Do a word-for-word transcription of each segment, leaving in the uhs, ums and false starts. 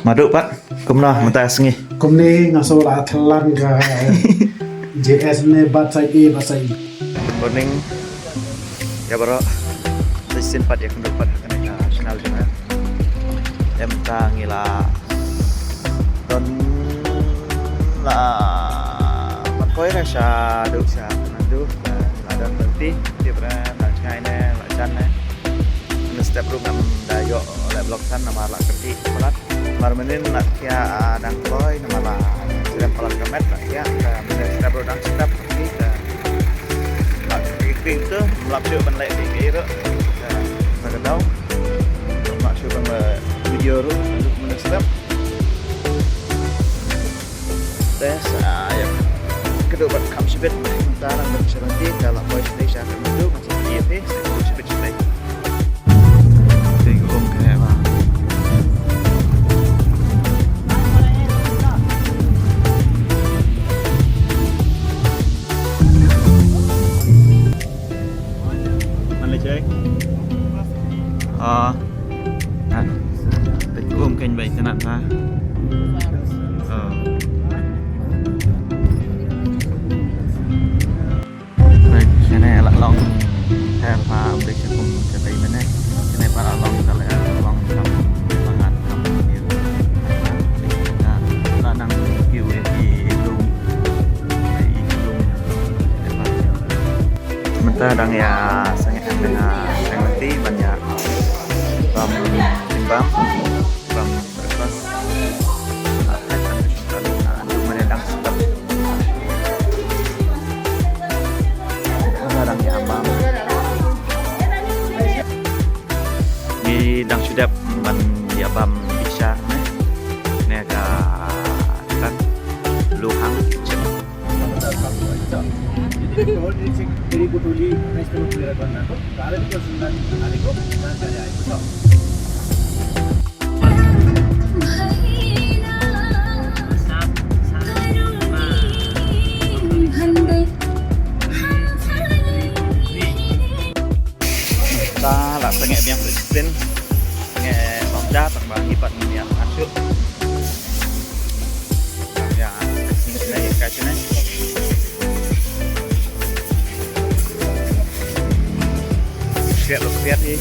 Madu pat, kumno mynta sngi? Kumne nga shu la thlan ka J S ne bad side A, bad side. Good morning. Ïa baroh. Sa shisien pat ïa kynduh pat ha kane ka channel jong nga. Em, ta ngi la don la mat koi ra sha duk sha nang duk, la don berhenti, tip ra, la jngai ne, la jan ne. Mynstep ruh ngam da ïoh leh vlog san namar la kyrtieh palat. Mar mynnin la khiah, ah, dang kloi namar la sdang palat ka met la khiah, ka mynstep ruh dang step phi ka. La kyrtieh tu, ym lap shuh ban leh phi ka ruh. Ka, ka daw. Ym lap shuh ban leh video ruh, mynstep. Te sa ïa kynduh bad kham shibit mynta, nang ban sha lynti, te la poi sha lynti sha ka mynta, ngan sa ïa phi sa kynduh shibit shibit. Te ka um ka heh ba. Man leh check. Ah. Ah. Peit kum kein ba itynnad ha. Oh. Peit shane la long her ha, peit shi kum ka tai mane. Shane pat la long ka la long kam, la ngat kam ni. La nang kiew ïa ki lum. Ïa ki lum. Mynta dang ïa sangeh, dang ïa sangeh lynti ban ïa bam, bam, bam breakfast. Mynta dang step. Mynta dang ïa bam. Ngi dang shu dep ban ïa bam pizza ne. Ne ka kan Luhang Kitchen. Ta la sangeh biang shisien. Sangeh bam ja tang ba ngi pat ngi ïa arshu. Ïa, shisien ïa ka shisien. Siat lo siat hi.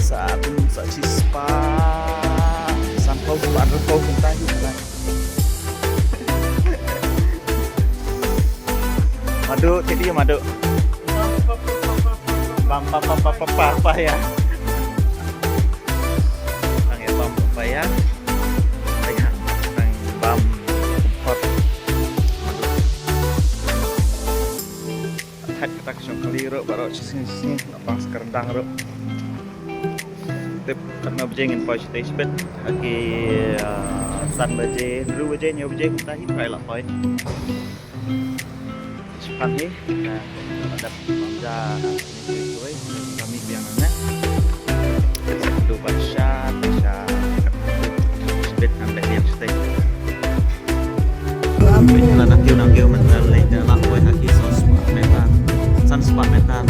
Sa pun sa chi spah. San pau spah, dua pau kumta hi. Madu, tip ïa madu. Bam, bam, bam, bam, bam, bam, bam, ya. Tang ïa bam, bam, ya. Ya, tang bam, hot. Madu. Thait kata ka shong kali ruh, baroh shisien shisien, nga pang sa ka ryndang ruh. Tip katno baje ngin poi shatei shibit, ha ki, ah, san baje, hynriew baje, hynñiew baje, kumta hi trai la poi. Shipang hi, na, dap bam ja, na, ni ki wei, kami biang na. Duh ba sha, sha, shibit nang dei biang shatei. Peit la nang kiew nang kiew mynta leit da la poi ha ki saw spah meter. San spah meter.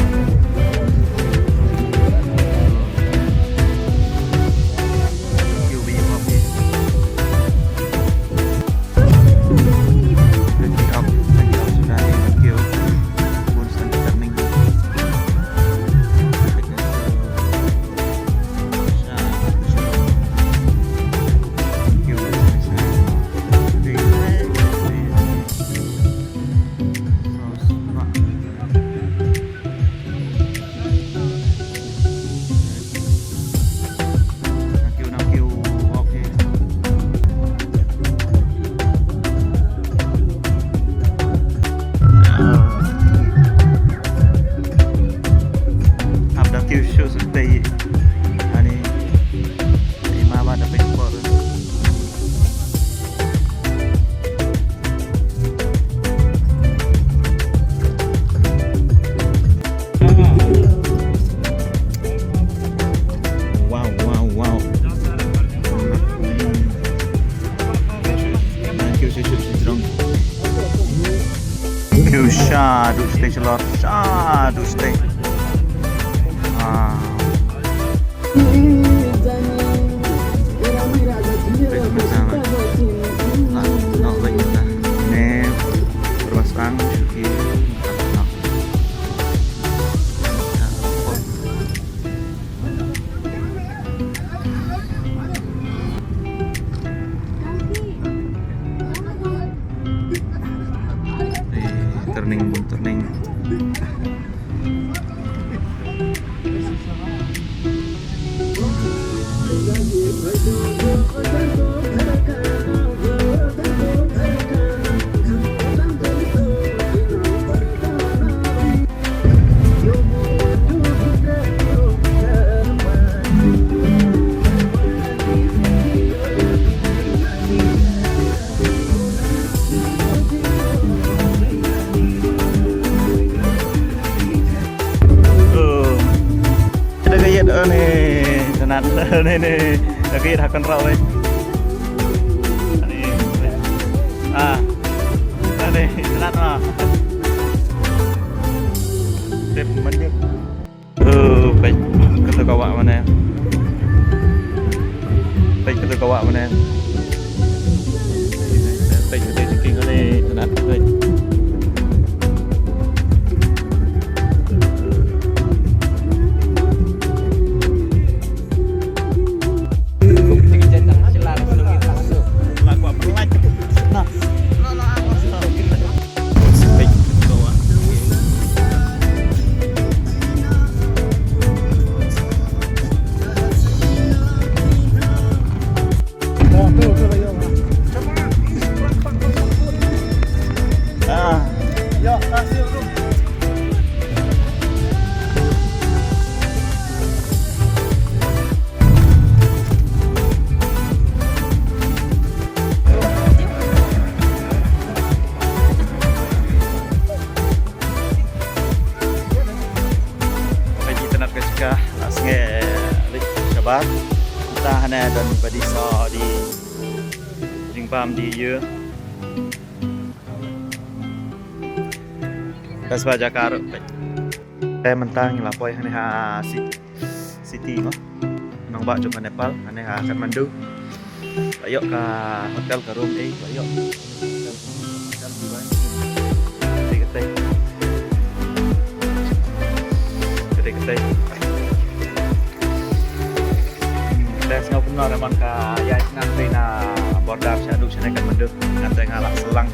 Kiew bi hop hi. Nang kiew, nang kiew suda hi nang kiew. Bun san turning. Hap da kiew shuh shuh tei. Ani. Ima ba da pek por. Wow, wow, wow. Thank you, thank you, thank you. Kiew shaduh shatei shalor, shaduh shatei. Ah. Ni, sanad. Ni, ni. Lagi dah kontrol, weh. Ni. Ah. Ni, sanad, ah. Tip manjit. Oh, peit. Kata kawak mana? Peit kata kawak mana? Peit kata jiking ni, sanad, peit. Pagi tenat ka jaka, la sngewleit shabar. Mynta hangne don ba dei soh, dei jingbam, dei ïa. Best ba jaka ruh. Te mynta ngi la poi hangne ha ci-, city mo. Nongbah jong ka Nepal, hangne ha Kathmandu. La ïoh ka hotel ka room, eh, la ïoh. Hotel, hotel, hotel, hotel. Katei, katei. Katei, katei. Te sngewbha kumno, namar ka ïaid ngan trei na border shaduh shane Kathmandu. Ngan trei, nga la syllang.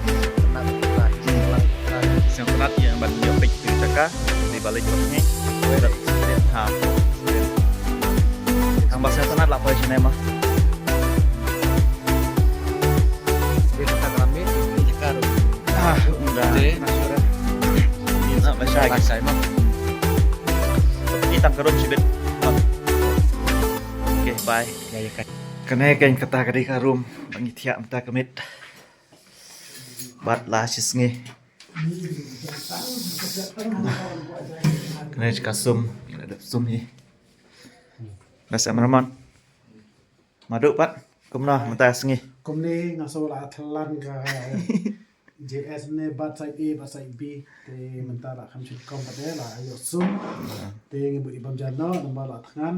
Sngewtynnat ïa ban ïoh peit ïa ka jaka. Dei ba leit bad ngi. Ha. Tang ba sngewtynnat la poi shane ma. Ah, ynda. Ynda ba shai. Ba shai ma. Ïa tang ka room shibit. Okay, bye. Kane keiñ kata ka dei ka room ba ngi thiah mynta ka miet. Bad la shi sngi. Kane ka sum, ngi la dep sum hi. Best, Amraman. Madu pat, kumno mynta sngi? Kumne nga sngew la thlan ka J S ne, bad side A bad side B. Te mynta la kham shit kom pat, la ïoh sum. Te ngi bud i bam jano, namar la thngan.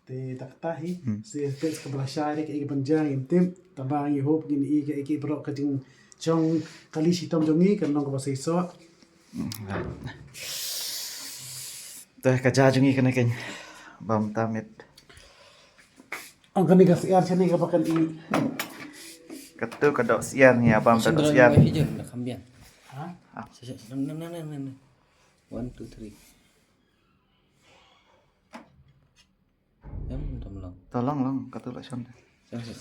Te ta kata hi, hmm, sa test ka ba la shai re kaei ban jia ngim tip. Tangba ngi hope ngin ïohi kaei kaei baroh ka jingjong kali shitom jong ngi kan long kaba seisoh. Hmm, right. Te ka jia jong ngi kane keiñ bam ta miet. Ong kane ka syiar shane kaba kan i. Katu ka doh syiar ngi bam ta doh syiar. Ha? Ah. One, two, three. Em, dam long. To long long, katu la shon. Shon, shon.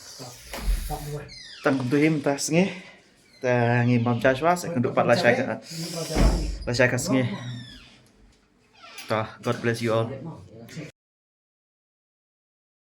Tang kumtu hi mynta sngi. Te ngi bam ja shuwa, sa kynduh pat lashai ka, lashai ka sngi. To, God bless you all.